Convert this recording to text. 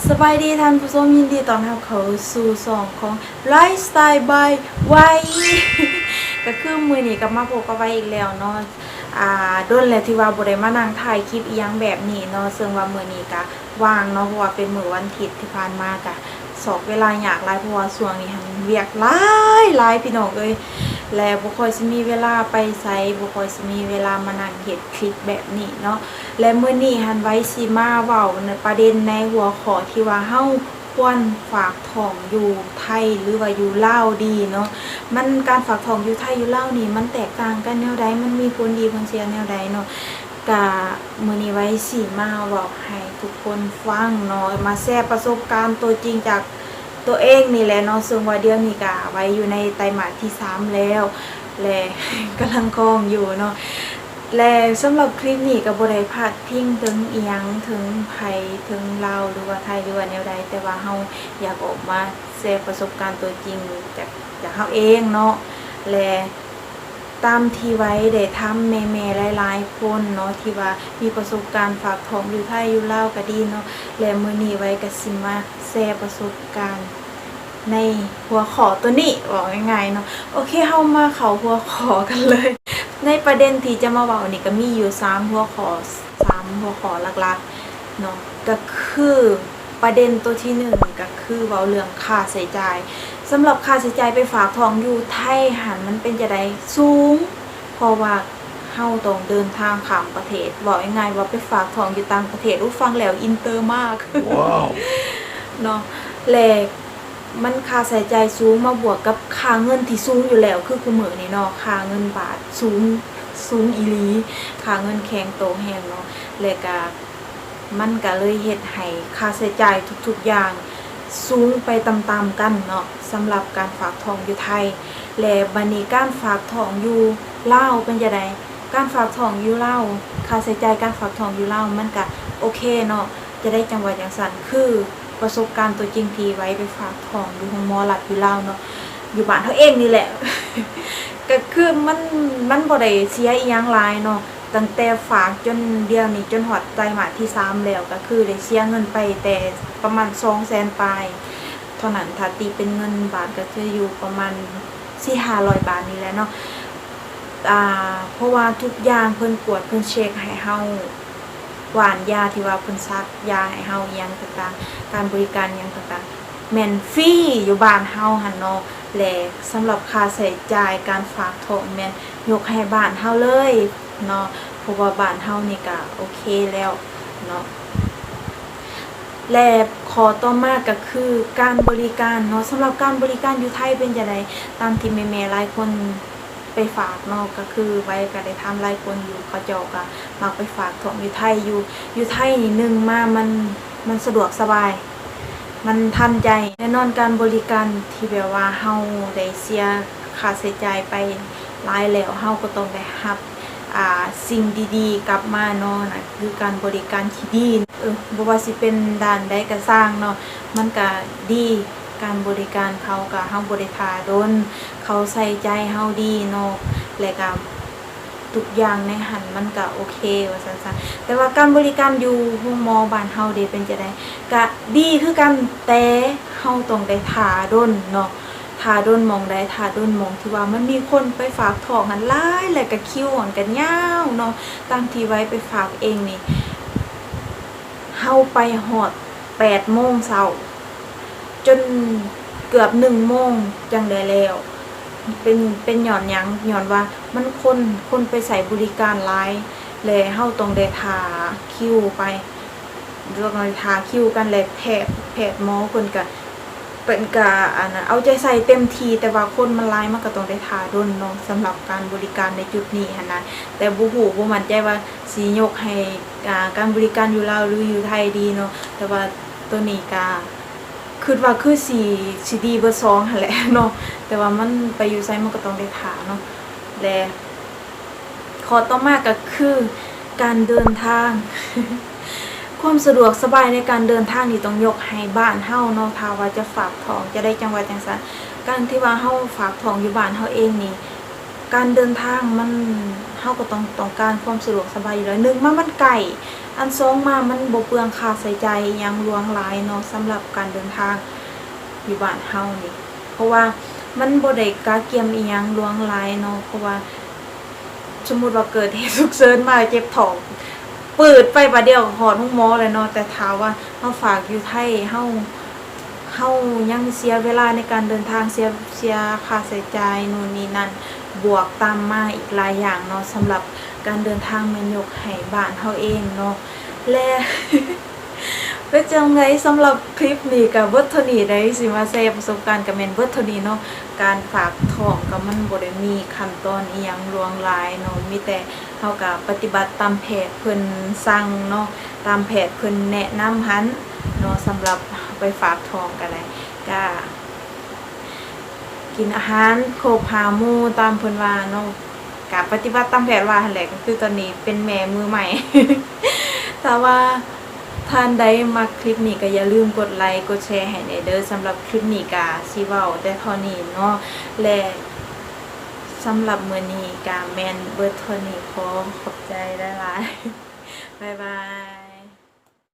ສະບາຍດີທ່ານຜູ້ຊົມ, ຍິນດີຕ້ອນຮັບເຂົ້າສູ່ຊ່ອງຂອງ Lifestyle by ໄວ ກໍຄືມື້ນີ້ກໍມາພົບກັບໄວອີກແລ້ວເນາະ. ອ່າ ດົນແລ້ວທີ່ວ່າບໍ່ໄດ້ມານັ່ງຖ່າຍຄລິບອີ່ຫຍັງແບບນີ້ເນາະ, ເຊິ່ງວ່າມື້ນີ້ກະວ່າງເນາະ ເພາະວ່າເປັນມື້ວັນທິດ. ທີ່ຜ່ານມາກະຊອກເວລາຍາກຫຼາຍ ເພາະວ່າຊ່ວງນີ້ຫັ້ນວຽກຫຼາຍໆ ພີ່ນ້ອງເອີຍ ແລະ ບໍ່ຄ່ອຍຊິມີເວລາໄປໃສ, ບໍ່ຄ່ອຍຊິມີເວລາມານັ່ງເຮັດຄລິບແບບນີ້ເນາະ. ແລະ ມື້ນີ້ຫັ້ນໄວຊິມາເວົ້າປະເດັນໃນຫົວຂໍ້ທີ່ວ່າເຮົາຄວນຝາກທ້ອງຢູ່ໄທ ຫຼືວ່າຢູ່ລາວດີເນາະ. ມັນ ການຝາກທ້ອງຢູ່ໄທຢູ່ລາວນີ້ ມັນແຕກຕ່າງກັນແນວໃດ? ມັນມີຜົນດີຜົນເສຍແນວໃດເນາະ? ກະມື້ນີ້ໄວຊິມາເວົ້າໃຫ້ທຸກຄົນຟັງເນາະ, ມາແຊປະສົບການຕົວຈິງຈາກຕົວເອງນີ້ແຫຼະເນາະ, ເຊິ່ງວ່າດຽວນີ້ກະໄວຢູ່ໃນໄຕມາດທີສາມແລ້ວ ແລະ ກຳລັງທ້ອງຢູ່ເນາະ. ແລະ ສຳລັບຄລິບນີ້ກໍບໍ່ໄດ້ພາດພິງເຖິງອີ່ຫຍັງ ເຖິງໃຜ ເຖິງລາວ ຫຼືວ່າໄທ ຫຼືວ່າແນວໃດ, ແຕ່ວ່າເຮົາຢາກອອກມາແຊປະສົບການຕົວຈິງຈາກ ຈາກເຮົາເອງເນາະ. ແລະ ຕາມທີ່ໄວໄດ້ຖາມແມ່ໆຫຼາຍໆຄົນເນາະ ທີ່ວ່າມີປະສົບການຝາກທ້ອງຢູ່ໄທຢູ່ລາວກໍດີເນາະ, ແລະ ມື້ນີ້ໄວກໍຊິມາແຊປະສົບການໃນຫົວຂໍ້ຕົວນີ້ ເວົ້າງ່າຍໆເນາະ. ໂອເຄ ເຮົາມາເຂົ້າຫົວຂໍ້ກັນເລີຍ. ໃນປະເດັນທີ່ຈະມາເວົ້ານີ້ກໍມີຢູ່ສາມຫົວຂໍ້ ສາມຫົວຂໍ້ຫຼັກໆເນາະ, ກໍຄື ປະເດັນຕົວທີໜຶ່ງກໍຄືເວົ້າເລື່ອງຄ່າໃຊ້ຈ່າຍ. ສຳລັບຄ່າໃຊ້ຈ່າຍໄປຝາກທ້ອງຢູ່ໄທຫັ້ນ ມັນເປັນຈັ່ງໃດ? ສູງ, ເພາະວ່າເຮົາຕ້ອງເດີນທາງຂ້າມປະເທດ, ເວົ້າງ່າຍໆວ່າໄປຝາກທ້ອງຢູ່ຕ່າງປະເທດ. ໂອ້ ຟັງແລ້ວອິນເຕີມາກ ວ້າວ ເນາະ. ແລະ ມັນຄ່າໃຊ້ຈ່າຍສູງ ມາບວກກັບຄ່າເງິນທີ່ສູງຢູ່ແລ້ວ ຄືຄຸມື້ນີ້ເນາະ, ຄ່າເງິນບາດສູງ, ສູງອີ່ຫຼີ, ຄ່າເງິນແຂງໂຕແຮງເນາະ. ແລະກະ ມັນກະເລີຍເຮັດໃຫ້ຄ່າໃຊ້ຈ່າຍທຸກໆຢ່າງສູງໄປຕາມໆກັນເນາະ ສຳລັບການຝາກທ້ອງຢູ່ໄທ. ແລະ ບາດນີ້ການຝາກທ້ອງຢູ່ລາວເປັນຈັ່ງໃດ? ການຝາກທ້ອງຢູ່ລາວ, ຄ່າໃຊ້ຈ່າຍການຝາກທ້ອງຢູ່ລາວມັນກະໂອເຄເນາະ. ຈະໄດ້ຈັ່ງວ່າຈັ່ງຊັ້ນ ຄືປະສົບການຕົວຈິງທີ່ໄວໄປຝາກທ້ອງຢູ່ໂຮງໝໍລັດຢູ່ລາວເນາະ, ຢູ່ບ້ານເຮົາເອງນີ້ແຫຼະ ກະຄືມັນ, ມັນບໍ່ໄດ້ເສຍອີ່ຫຍັງຫຼາຍເນາະ. ຕັ້ງແຕ່ຝາກຈົນດຽວນີ້ ຈົນຮອດໄຕມາດທີສາມແລ້ວ ກໍຄືໄດ້ເສຍເງິນໄປແຕ່ປະມານສອງແສນປາຍເທົ່ານັ້ນ, ຖ້າຕີເປັນເງິນບາດກໍຈະຢູ່ປະມານສີ່ຫ້າຮ້ອຍບາດນີ້ແຫຼະເນາະ. ອ່າ ເພາະວ່າທຸກຢ່າງເພິ່ນກວດ ເພິ່ນເຊັກໃຫ້ເຮົາ, ຫວ່ານຢາທີ່ວ່າເພິ່ນສັກຢາໃຫ້ເຮົາ ອີ່ຫຍັງຕ່າງໆ, ການບໍລິການຫຍັງຕ່າງໆ ແມ່ນຟຣີຢູ່ບ້ານເຮົາຫັ້ນເນາະ. ແລະ ສຳລັບຄ່າໃຊ້ຈ່າຍການຝາກທ້ອງແມ່ນຍົກໃຫ້ບ້ານເຮົາເລີຍເນາະ, ເພາະວ່າບ້ານເຮົານີ້ກະໂອເຄແລ້ວເນາະ. ແລະ ຂໍ້ຕໍ່ມາກະຄືການບໍລິການເນາະ. ສຳລັບການບໍລິການຢູ່ໄທເປັນຈັ່ງໃດ? ຕາມທີ່ແມ່ໆຫຼາຍຄົນ ໄປຝາກເນາະ, ກໍຄືໄວກໍໄດ້ຖາມຫຼາຍຄົນຢູ່ ເຂົາເຈົ້າກໍມັກໄປຝາກທ້ອງຢູ່ໄທຢູ່. ຢູ່ໄທນີ້ ໜຶ່ງມາມັນ, ມັນສະດວກສະບາຍ, ມັນທັນໃຈ. ແນ່ນອນການບໍລິການທີ່ແບບວ່າເຮົາໄດ້ເສຍຄ່າໃຊ້ຈ່າຍໄປຫຼາຍແລ້ວ ເຮົາກໍຕ້ອງໄດ້ຮັບ ອ່າ ສິ່ງດີໆກັບມາເນາະ, ນັ້ນຄືການບໍລິການທີ່ດີ. ເອີ ບໍ່ວ່າຊິເປັນດ້ານໃດກໍຊ່າງເນາະ ມັນກະດີ. ການບໍລິການເຂົາກະ ເຮົາບໍ່ໄດ້ຖ້າດົນ, ເຂົາໃສ່ໃຈເຮົາດີເນາະ ແລະກະທຸກຢ່າງໃນຫັ້ນມັນກະໂອເຄວ່າຊັ້ນຊະ. ແຕ່ວ່າການບໍລິການຢູ່ໂຮງໝໍບ້ານເຮົາເດ ເປັນຈັ່ງໃດ? ກະດີຄືກັນ ແຕ່ເຮົາຕ້ອງໄດ້ຖ້າດົນເນາະ, ຖ້າດົນໝ່ອງໃດ ຖ້າດົນໝ່ອງທີ່ວ່າມັນມີຄົນໄປຝາກທ້ອງຫັ້ນຫຼາຍ ແລະກະຄິວຫັ້ນກະຍາວເນາະ. ຕາມທີ່ໄວໄປຝາກເອງນີ້ ເຮົາໄປຮອດແປດໂມງເຊົ້າ ຈົນເກືອບໜຶ່ງໂມງຈັ່ງໄດ້ແລ້ວ. ເປັນ, ເປັນຍ້ອນຫຍັງ? ຍ້ອນວ່າມັນຄົນ, ຄົນໄປໃຊ້ບໍລິການຫຼາຍ ແລະເຮົາຕ້ອງໄດ້ຖ້າຄິວໄປ, ຕ້ອງໄດ້ຖ້າຄິວກັນ ແລະແພດ, ແພດໝໍເພິ່ນກະ ເພິ່ນກະ ອັນ ເອົາໃຈໃສ່ເຕັມທີ່, ແຕ່ວ່າຄົນມັນຫຼາຍ ມັນກໍຕ້ອງໄດ້ຖ້າດົນເນາະ ສຳລັບການບໍລິການໃນຈຸດນີ້ຫັ້ນນະ. ແຕ່ບໍ່ຮູ້, ບໍ່ໝັ້ນໃຈວ່າຊິຍົກໃຫ້ ອ່າ ການບໍລິການຢູ່ລາວ ຫຼື ຢູ່ໄທດີເນາະ, ແຕ່ວ່າໂຕນີ້ກະຄິດວ່າຄືຊິ, ຊິດີເບິດສອງຫັ້ນແຫຼະເນາະ, ແຕ່ວ່າມັນໄປຢູ່ໃສ ມັນກໍຕ້ອງໄດ້ຖ້າເນາະ. ແລະ ຂໍ້ຕໍ່ມາກໍຄືການເດີນທາງ. ຄວາມສະດວກສະບາຍໃນການເດີນທາງນີ້ຕ້ອງຍົກໃຫ້ບ້ານເຮົາເນາະ, ຖ້າວ່າຈະຝາກທ້ອງ ຈະໄດ້ຈັ່ງວ່າຈັ່ງຊັ້ນ. ການທີ່ວ່າເຮົາຝາກທ້ອງຢູ່ບ້ານເຮົາເອງນີ້ ການເດີນທາງມັນ ເຮົາກໍຕ້ອງ ຕ້ອງການຄວາມສະດວກສະບາຍຢູ່ແລ້ວ. ໜຶ່ງມາມັນໃກ້, ອັນສອງມາມັນບໍ່ເປືອງຄ່າໃຊ້ຈ່າຍອີ່ຫຍັງຫຼວງຫຼາຍເນາະ ສຳລັບການເດີນທາງຢູ່ບ້ານເຮົານີ້ ເພາະວ່າມັນບໍ່ໄດ້ກະກຽມອີ່ຫຍັງຫຼວງຫຼາຍເນາະ. ເພາະວ່າສົມມຸດວ່າເກີດເຫດສຸກເສີນມາເຈັບທ້ອງ ປືດໄປບາດດຽວກໍຮອດໂຮງໝໍແລ້ວເນາະ. ແຕ່ຖ້າວ່າເຮົາຝາກຢູ່ໄທ ເຮົາ ເຮົາຍັງເສຍເວລາໃນການເດີນທາງ ເສຍ ເສຍຄ່າໃຊ້ຈ່າຍໂນ່ນນີ້ນັ້ນ ບວກຕາມມາອີກຫຼາຍຢ່າງເນາະ. ສຳລັບການເດີນທາງແມ່ນຍົກໃຫ້ບ້ານເຮົາເອງເນາະ ແລະ ເປັນຈັ່ງໃດສຳລັບຄລິບນີ້ ກະເບິດເທົ່ານີ້ ໄດ້ຊິມາແຊປະສົບການ ກະແມ່ນເບິດເທົ່ານີ້ເນາະ. ການຝາກທ້ອງກະມັນບໍ່ໄດ້ມີຂັ້ນຕອນອີ່ຫຍັງຫຼວງຫຼາຍເນາະ ມີແຕ່ເຮົາກະປະຕິບັດຕາມແພດເພິ່ນສັ່ງເນາະ ຕາມແພດເພິ່ນແນະນຳຫັ້ນເນາະ. ສຳລັບໄປຝາກທ້ອງກະໄດ້ ກະກິນອາຫານຄົບຫ້າໝູ່ຕາມເພິ່ນວ່າເນາະ ກະປະຕິບັດຕາມແຜນວ່າຫັ້ນແຫຼະ. ກໍຄືຕອນນີ້ເປັນແມ່ມືໃໝ່ ຖ້າວ່າທ່ານໃດມັກຄລິບນີ້ ກໍຢ່າລືມກົດໄລກົດແຊໃຫ້ແດ່ເດີ. ສຳລັບຄລິບນີ້ກະຊິເວົ້າແຕ່ເທົ່ານີ້ເນາະ ແລະ ສຳລັບມື້ນີ້ກະແມ່ນເບິດເທົ່ານີ້. ຂໍຂອບໃຈຫຼາຍໆ ບາຍບາຍ.